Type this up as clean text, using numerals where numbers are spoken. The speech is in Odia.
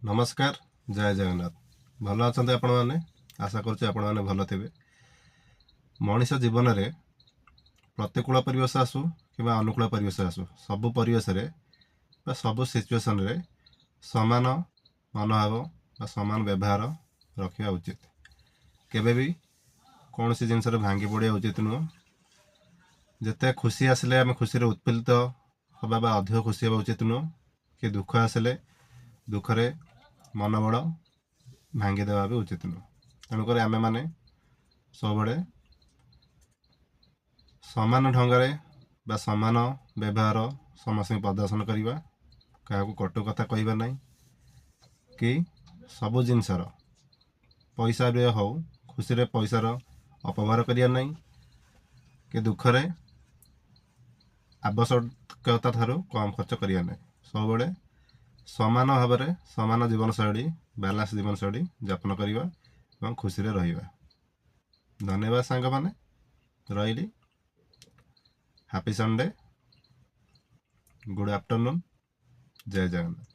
ନମସ୍କାର, ଜୟ ଜଗନ୍ନାଥ। ଭଲ ଅଛନ୍ତି ଆପଣମାନେ? ଆଶା କରୁଛି ଆପଣମାନେ ଭଲ ଥିବେ। ମଣିଷ ଜୀବନରେ ପ୍ରତିକୂଳ ପରିବେଶ ଆସୁ କିମ୍ବା ଅନୁକୂଳ ପରିବେଶ ଆସୁ, ସବୁ ପରିବେଶରେ ବା ସବୁ ସିଚୁଏସନରେ ସମାନ ମନୋଭାବ ବା ସମାନ ବ୍ୟବହାର ରଖିବା ଉଚିତ। କେବେ ବି କୌଣସି ଜିନିଷରେ ଭାଙ୍ଗି ପଡ଼ିବା ଉଚିତ ନୁହଁ। ଯେତେ ଖୁସି ଆସିଲେ ଆମେ ଖୁସିରେ ଉତ୍ଫୁଲ୍ଲିତ ହେବା ବା ଅଧିକ ଖୁସି ହେବା ଉଚିତ ନୁହଁ କି ଦୁଃଖ ଆସିଲେ ଦୁଃଖରେ ମନୋବଳ ଭାଙ୍ଗିଦେବା ବି ଉଚିତ ନୁହଁ। ତେଣୁକରି ଆମେମାନେ ସବୁବେଳେ ସମାନ ଢଙ୍ଗରେ ବା ସମାନ ବ୍ୟବହାର ସମସ୍ତଙ୍କୁ ପ୍ରଦର୍ଶନ କରିବା, କାହାକୁ କଟୁ କଥା କହିବା ନାହିଁ କି ସବୁ ଜିନିଷର ପଇସା ବ୍ୟୟ ହେଉ, ଖୁସିରେ ପଇସାର ଅପବ୍ୟବହାର କରିବା ନାହିଁ କି ଦୁଃଖରେ ଆବଶ୍ୟକତା ଠାରୁ କମ୍ ଖର୍ଚ୍ଚ କରିବା ନାହିଁ। ସବୁବେଳେ ସମାନ ଭାବରେ ସମାନ ଜୀବନଶୈଳୀ, ବାଲାନ୍ସ ଜୀବନଶୈଳୀ ଯାପନ କରିବା ଏବଂ ଖୁସିରେ ରହିବା। ଧନ୍ୟବାଦ ସାଙ୍ଗମାନେ, ରହିଲି। Happy Sunday, good afternoon, Jay Jagannath.